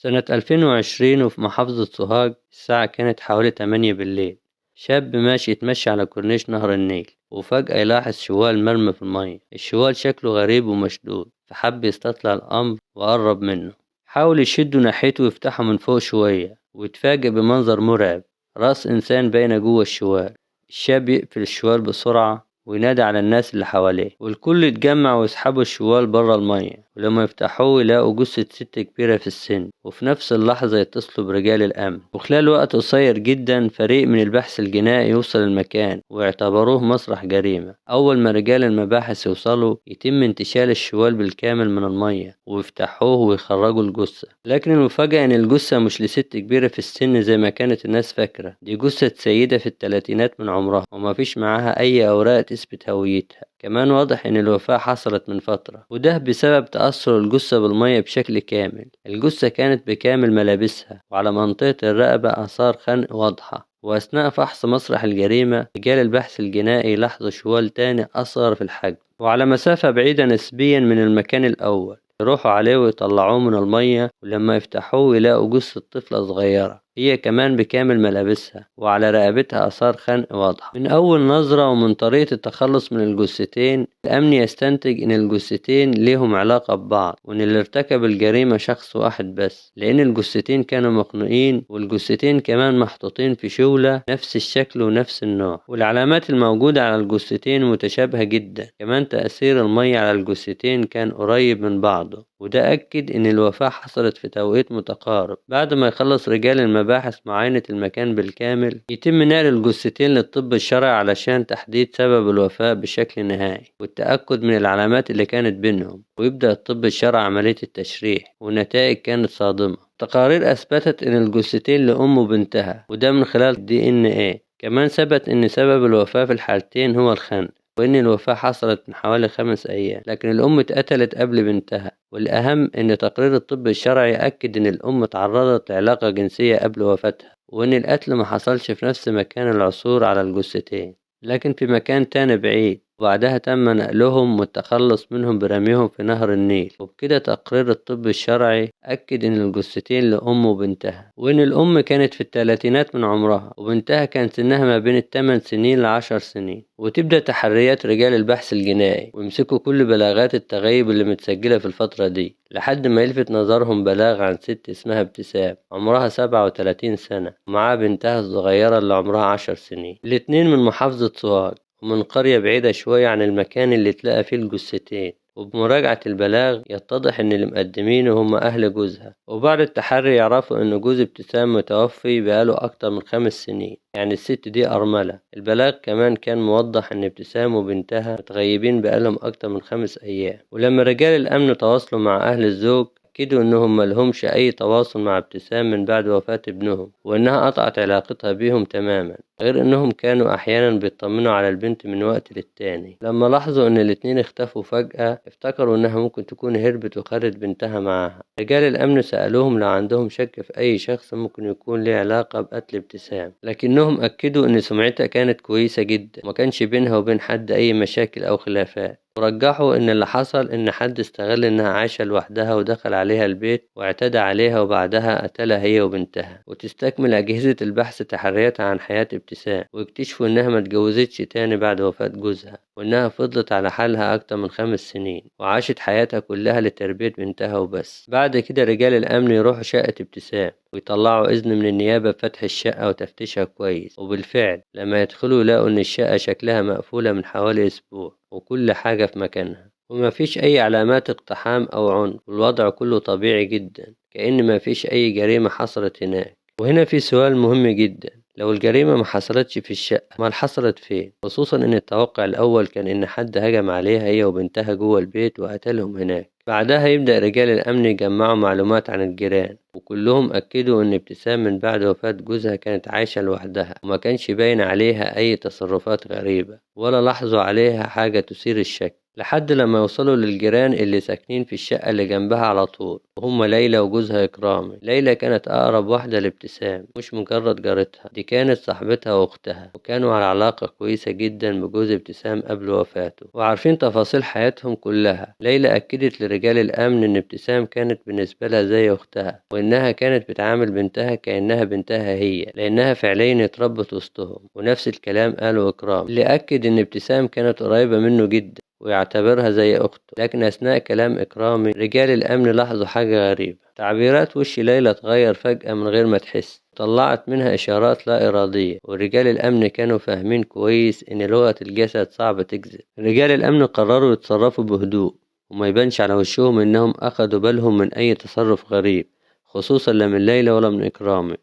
سنة 2020 وفي محافظة سوهاج، الساعة كانت حوالي 8 بالليل. شاب ماشي يتمشى على كورنيش نهر النيل، وفجأة يلاحظ شوال مرمي في المية. الشوال شكله غريب ومشدود، فحب يستطلع الأمر وقرب منه. حاول يشده ناحيته ويفتحه من فوق شوية، ويتفاجئ بمنظر مرعب، رأس إنسان باينة جوه الشوال. الشاب يقفل الشوال بسرعة وينادي على الناس اللي حواليه، والكل يتجمع ويسحبوا الشوال بره المية. ولما يفتحوه يلاقوا جثة ست كبيرة في السن، وفي نفس اللحظة يتصلوا برجال الأمن. وخلال وقت قصير جدا فريق من البحث الجنائي يوصل المكان ويعتبروه مسرح جريمة. أول ما رجال المباحث يوصلوا يتم انتشال الشوال بالكامل من المية ويفتحوه ويخرجوا الجثة. لكن المفاجأة إن الجثة مش لست كبيرة في السن زي ما كانت الناس فاكرة، دي جثة سيدة في الثلاثينات من عمرها، وما فيش معاها أي أوراق تثبت هويتها. كمان واضح إن الوفاة حصلت من فترة، وده بسبب تأثر الجثة بالمية بشكل كامل. الجثة كانت بكامل ملابسها، وعلى منطقة الرقبة آثار خنق واضحة. وأثناء فحص مسرح الجريمة رجال البحث الجنائي لاحظوا شوال تاني أصغر في الحجم وعلى مسافة بعيدة نسبيا من المكان الأول. يروحوا عليه ويطلعوه من المية، ولما يفتحوه يلاقوا جثة طفلة صغيرة هي كمان بكامل ملابسها، وعلى رقبتها آثار خنق واضحة. من أول نظرة ومن طريقة التخلص من الجثتين، الأمن يستنتج إن الجثتين ليهم علاقة ببعض، وإن اللي ارتكب الجريمة شخص واحد بس، لأن الجثتين كانوا مخنوقين، والجثتين كمان محطوطين في شولة نفس الشكل ونفس النوع، والعلامات الموجودة على الجثتين متشابهة جدا. كمان تأثير المية على الجثتين كان قريب من بعضه، وده أكد إن الوفاة حصلت في توقيت متقارب. بعد ما يخلص رجال المباحث معاينة المكان بالكامل، يتم نقل الجثتين للطب الشرعي علشان تحديد سبب الوفاة بشكل نهائي والتأكد من العلامات اللي كانت بينهم. ويبدأ الطب الشرعي عملية التشريح، والنتائج كانت صادمة. تقارير أثبتت إن الجثتين لأم وبنتها، وده من خلال DNA. كمان ثبت إن سبب الوفاة في الحالتين هو الخنق، وإن الوفاة حصلت من حوالي 5 أيام، لكن الأم اتقتلت قبل بنتها. والأهم إن تقرير الطب الشرعي أكد إن الأم تعرضت لعلاقة جنسية قبل وفاتها، وإن القتل ما حصلش في نفس مكان العثور على الجثتين، لكن في مكان تاني بعيد. وبعدها تم نقلهم والتخلص منهم برميهم في نهر النيل. وبكده تقرير الطب الشرعي أكد إن الجثتين لأم وبنتها، وإن الأم كانت في الثلاثينات من عمرها، وبنتها كان سنها ما بين 8 سنين ل10 سنين. وتبدأ تحريات رجال البحث الجنائي ويمسكوا كل بلاغات التغيب اللي متسجلة في الفترة دي، لحد ما يلفت نظرهم بلاغ عن ست اسمها ابتسام، عمرها 37 سنة، ومعاها بنتها الصغيرة اللي عمرها 10 سنين. الاتنين من محافظة سوهاج، ومن قرية بعيدة شوية عن المكان اللي اتلقى فيه الجثتين. وبمراجعة البلاغ يتضح إن اللي مقدمينه هم أهل جوزها. وبعد التحري يعرفوا إن جوز ابتسام متوفي بقاله أكتر من 5 سنين، يعني الست دي أرملة. البلاغ كمان كان موضح إن ابتسام وبنتها متغيبين بقالهم أكتر من 5 أيام. ولما رجال الأمن تواصلوا مع أهل الزوج أكدوا إنهم ملهمش أي تواصل مع ابتسام من بعد وفاة ابنهم، وإنها قطعت علاقتها بيهم تماما، غير إنهم كانوا أحيانا بيطمنوا على البنت من وقت للتاني. لما لاحظوا إن الاتنين اختفوا فجأة افتكروا إنها ممكن تكون هربت وخدت بنتها معاها. رجال الأمن سألوهم لو عندهم شك في أي شخص ممكن يكون له علاقة بقتل ابتسام، لكنهم أكدوا إن سمعتها كانت كويسة جدا وما كانش بينها وبين حد أي مشاكل أو خلافات. ورجحوا إن اللي حصل إن حد استغل إنها عايشة لوحدها ودخل عليها البيت واعتدى عليها وبعدها قتلها هي وبنتها. وتستكمل أجهزة البحث تحرياتها عن حياة ابتسام، ويكتشفوا إنها ما اتجوزتش تاني بعد وفاة جوزها، وإنها فضلت على حالها أكتر من 5 سنين وعاشت حياتها كلها لتربية بنتها وبس. بعد كده رجال الأمن يروحوا شقة ابتسام ويطلعوا إذن من النيابة بفتح الشقة وتفتيشها كويس. وبالفعل لما يدخلوا يلاقوا إن الشقة شكلها مقفولة من حوالي أسبوع، وكل حاجة في مكانها، وما فيش أي علامات اقتحام أو عنف، والوضع كله طبيعي جدا كأن ما فيش أي جريمة حصلت هناك. وهنا في سؤال مهم جدا، لو الجريمة ما حصلتش في الشقة ما حصلت فين؟ خصوصا إن التوقع الأول كان إن حد هجم عليها هي وبنتها جوه البيت وقتلهم هناك. بعدها يبدأ رجال الأمن يجمعوا معلومات عن الجيران، وكلهم أكدوا إن ابتسام من بعد وفاة جوزها كانت عايشة لوحدها، وما كانش باين عليها أي تصرفات غريبة ولا لاحظوا عليها حاجة تثير الشك. لحد لما يوصلوا للجيران اللي ساكنين في الشقة اللي جنبها على طول، وهم ليلى وجوزها إكرامي. ليلى كانت أقرب واحدة لابتسام، مش مجرد جارتها، دي كانت صاحبتها وأختها، وكانوا على علاقة كويسة جدا بجوز ابتسام قبل وفاته، وعارفين تفاصيل حياتهم كلها. ليلى أكدت لرجال الأمن إن ابتسام كانت بالنسبة لها زي أختها، وإنها كانت بتعامل بنتها كأنها بنتها هي، لأنها فعليا اتربت وسطهم. ونفس الكلام قاله إكرام، اللي أكد إن ابتسام كانت قريبة منه جدا ويعتبرها زي أخته. لكن أثناء كلام إكرامي رجال الأمن لاحظوا حاجة غريبة، تعبيرات وش ليلى اتغير فجأة من غير ما تحس، طلعت منها إشارات لا إرادية، ورجال الأمن كانوا فاهمين كويس إن لغة الجسد صعبة تكذب. رجال الأمن قرروا يتصرفوا بهدوء وما يبانش على وشهم إنهم أخدوا بالهم من أي تصرف غريب، خصوصا لا من ليلى ولا من إكرامي.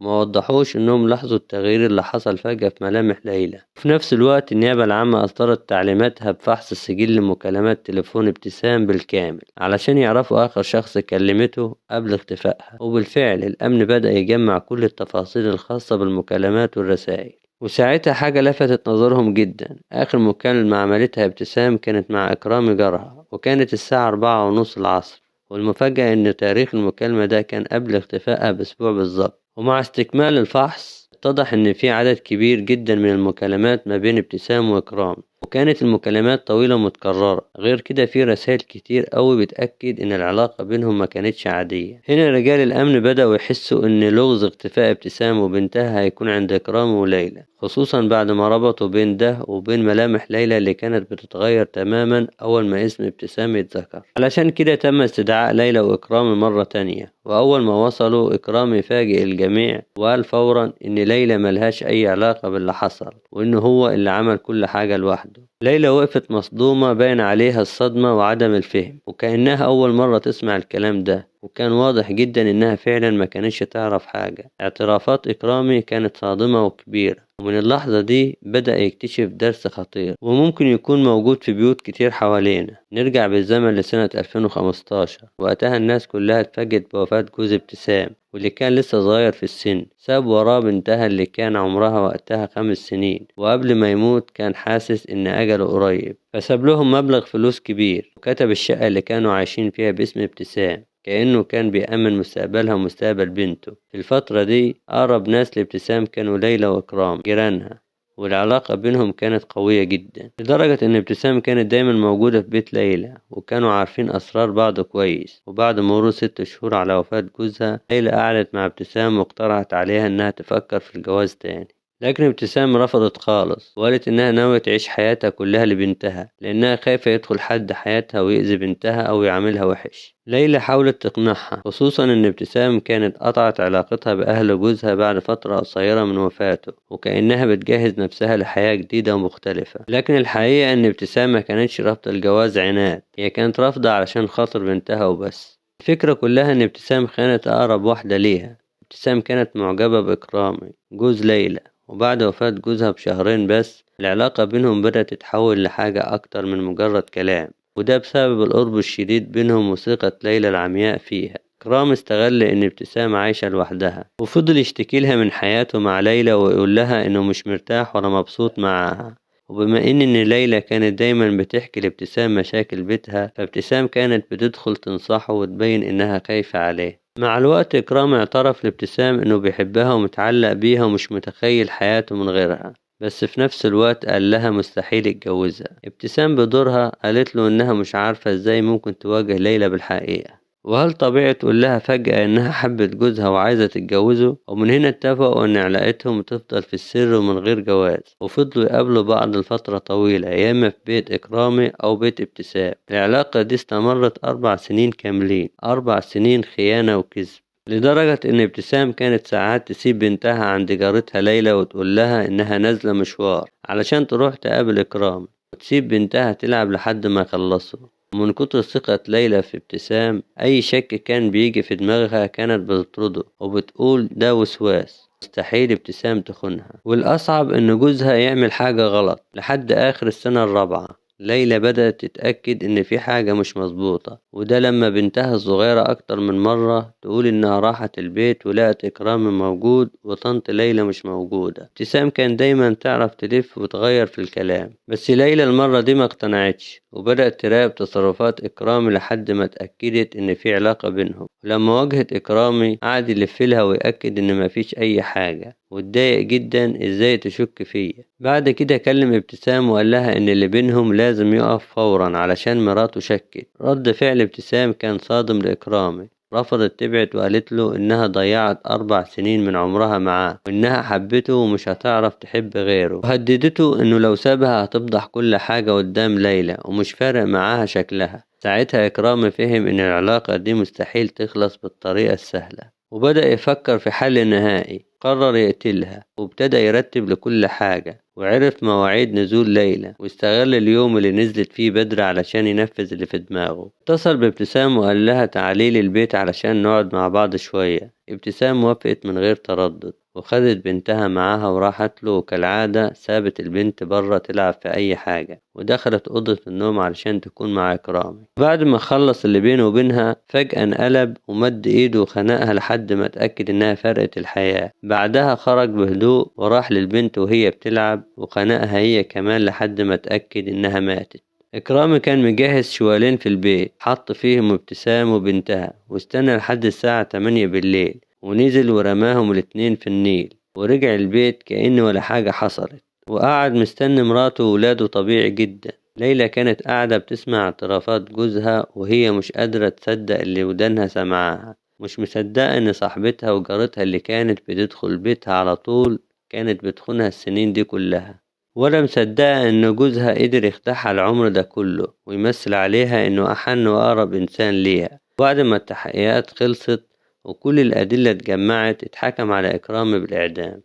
ما وضحوش إنهم لاحظوا التغيير اللي حصل فجأة في ملامح ليلى. في نفس الوقت النيابة العامة أصدرت تعليماتها بفحص سجل مكالمات تليفون ابتسام بالكامل علشان يعرفوا آخر شخص كلمته قبل اختفائها. وبالفعل الأمن بدأ يجمع كل التفاصيل الخاصة بالمكالمات والرسائل، وساعتها حاجة لفتت نظرهم جدا. آخر مكالمة عملتها ابتسام كانت مع إكرامي جارها، وكانت الساعة 4:30 العصر، والمفاجأة إن تاريخ المكالمة ده كان قبل اختفائها بأسبوع بالظبط. ومع استكمال الفحص اتضح إن في عدد كبير جدا من المكالمات ما بين ابتسام وإكرام، وكانت المكالمات طويلة ومتكررة. غير كده في رسائل كتير قوي بتأكد إن العلاقة بينهم ما كانتش عادية. هنا رجال الأمن بدأوا يحسوا إن لغز اختفاء ابتسام وبنتها هيكون عند إكرام وليلى، خصوصا بعد ما ربطوا بين ده وبين ملامح ليلى اللي كانت بتتغير تماما أول ما اسم ابتسام يتذكر. علشان كده تم استدعاء ليلى وإكرام مرة تانية، وأول ما وصلوا إكرام فاجئ الجميع وقال فورا إن ليلى ملهاش أي علاقة باللي حصل، وإنه هو اللي عمل كل حاجة لوحده. ليلى وقفت مصدومة، باين عليها الصدمة وعدم الفهم، وكأنها أول مرة تسمع الكلام ده، وكان واضح جدا إنها فعلا ما كانتش تعرف حاجة. اعترافات إكرامي كانت صادمة وكبيرة، ومن اللحظة دي بدأ يكتشف درس خطير وممكن يكون موجود في بيوت كتير حوالينا. نرجع بالزمن لسنة 2015، وقتها الناس كلها اتفاجئت بوفاة جوز ابتسام واللي كان لسه صغير في السن، ساب وراه بنتها اللي كان عمرها وقتها 5 سنين، وقبل ما يموت كان حاسس إن أجله قريب، فساب لهم مبلغ فلوس كبير، وكتب الشقة اللي كانوا عايشين فيها باسم ابتسام، كأنه كان بيأمن مستقبلها ومستقبل بنته. في الفترة دي أقرب ناس لابتسام كانوا ليلى وإكرام جيرانها، والعلاقة بينهم كانت قوية جدا، لدرجة إن ابتسام كانت دايما موجودة في بيت ليلى، وكانوا عارفين أسرار بعض كويس. وبعد مرور 6 شهور على وفاة جوزها، ليلى قعدت مع ابتسام واقترحت عليها إنها تفكر في الجواز تاني، لكن ابتسام رفضت خالص، وقالت إنها ناوية تعيش حياتها كلها لبنتها، لأنها خايفة يدخل حد حياتها ويأذي بنتها أو يعاملها وحش. ليلى حاولت تقنعها، خصوصا إن ابتسام كانت قطعت علاقتها بأهل جوزها بعد فترة قصيرة من وفاته، وكأنها بتجهز نفسها لحياة جديدة ومختلفة. لكن الحقيقة إن ابتسام ما كانتش رافضة الجواز عناد، هي كانت رافضة علشان خاطر بنتها وبس. الفكرة كلها إن ابتسام خانت أقرب واحدة ليها. ابتسام كانت معجبة بإكرامي جوز ليلى، وبعد وفاة جوزها بشهرين بس العلاقة بينهم بدأت تتحول لحاجة أكتر من مجرد كلام، وده بسبب القرب الشديد بينهم وثقة ليلى العمياء فيها. إكرام استغل إن ابتسام عايشة لوحدها، وفضل يشتكي لها من حياته مع ليلى ويقول لها إنه مش مرتاح ولا مبسوط معاها. وبما إن ليلى كانت دايما بتحكي لابتسام مشاكل بيتها، فابتسام كانت بتدخل تنصحه وتبين إنها خايفة عليه. مع الوقت إكرام اعترف لابتسام إنه بيحبها ومتعلق بيها ومش متخيل حياته من غيرها، بس في نفس الوقت قال لها مستحيل يتجوزها. ابتسام بدورها قالت له إنها مش عارفة إزاي ممكن تواجه ليلى بالحقيقة، وهل طبيعي تقول لها فجأة إنها حبت جوزها وعايزة تتجوزه؟ ومن هنا اتفقوا إن علاقتهم تفضل في السر ومن غير جواز، وفضلوا يقابلوا بعض لفترة طويلة، يا إما في بيت إكرامي أو بيت ابتسام. العلاقة دي استمرت 4 سنين كاملين، 4 سنين خيانة وكذب، لدرجة إن ابتسام كانت ساعات تسيب بنتها عند جارتها ليلى وتقول لها إنها نازلة مشوار علشان تروح تقابل إكرام، وتسيب بنتها تلعب لحد ما يخلصوا. ومن كتر ثقة ليلى في ابتسام، أي شك كان بيجي في دماغها كانت بتطرده وبتقول ده وسواس، مستحيل ابتسام تخونها. والأصعب إن جوزها يعمل حاجة غلط لحد آخر السنة الرابعة. ليلى بدأت تتأكد إن في حاجة مش مظبوطة، وده لما بنتها الصغيرة أكتر من مرة تقول إنها راحت البيت ولقت إكرامي موجود وطنط ليلى مش موجودة. ابتسام كان دايما تعرف تلف وتغير في الكلام، بس ليلى المرة دي ما اقتنعتش وبدأت تراقب تصرفات إكرامي لحد ما اتأكدت إن في علاقة بينهم. ولما واجهت إكرامي قعد يلفلها ويأكد إن مفيش أي حاجة، واتضايق جدا إزاي تشك فيه. بعد كده كلم ابتسام وقال لها إن اللي بينهم لازم يقف فورا علشان مراته شكت. رد فعل ابتسام كان صادم لإكرامي، رفضت تبعد وقالت له إنها ضيعت 4 سنين من عمرها معاه وإنها حبته ومش هتعرف تحب غيره، وهددته إنه لو سابها هتفضح كل حاجة قدام ليلى ومش فارق معاها شكلها. ساعتها إكرامي فهم إن العلاقة دي مستحيل تخلص بالطريقة السهلة، وبدأ يفكر في حل نهائي. قرر يقتلها وابتدى يرتب لكل حاجة، وعرف مواعيد نزول ليلى واستغل اليوم اللي نزلت فيه بدري علشان ينفذ اللي في دماغه. اتصل بابتسام وقال لها تعالي لي البيت علشان نقعد مع بعض شوية. ابتسام وافقت من غير تردد وخدت بنتها معاها وراحت له، وكالعادة سابت البنت برا تلعب في أي حاجة ودخلت أوضة النوم علشان تكون مع إكرامي. بعد ما خلص اللي بينه وبينها فجأة انقلب ومد إيده وخنقها لحد ما اتأكد إنها فرقت الحياة. بعدها خرج بهدوء وراح للبنت وهي بتلعب وخنقها هي كمان لحد ما اتأكد إنها ماتت. إكرامي كان مجهز شوالين في البيت حط فيهم ابتسام وبنتها، واستنى لحد الساعة 8 بالليل ونزل ورماهم الاتنين في النيل، ورجع البيت كأنه ولا حاجة حصلت، وقعد مستني مراته وولاده طبيعي جدا. ليلى كانت قاعدة بتسمع اعترافات جوزها وهي مش قادرة تصدق اللي ودانها سمعاها، مش مصدقة إن صاحبتها وجارتها اللي كانت بتدخل بيتها على طول كانت بتخونها السنين دي كلها، ولا مصدقة إن جوزها قدر يخدعها العمر ده كله ويمثل عليها إنه أحن وأقرب إنسان ليها. بعد ما التحقيقات خلصت وكل الأدلة اتجمعت اتحكم على إكرامي بالإعدام.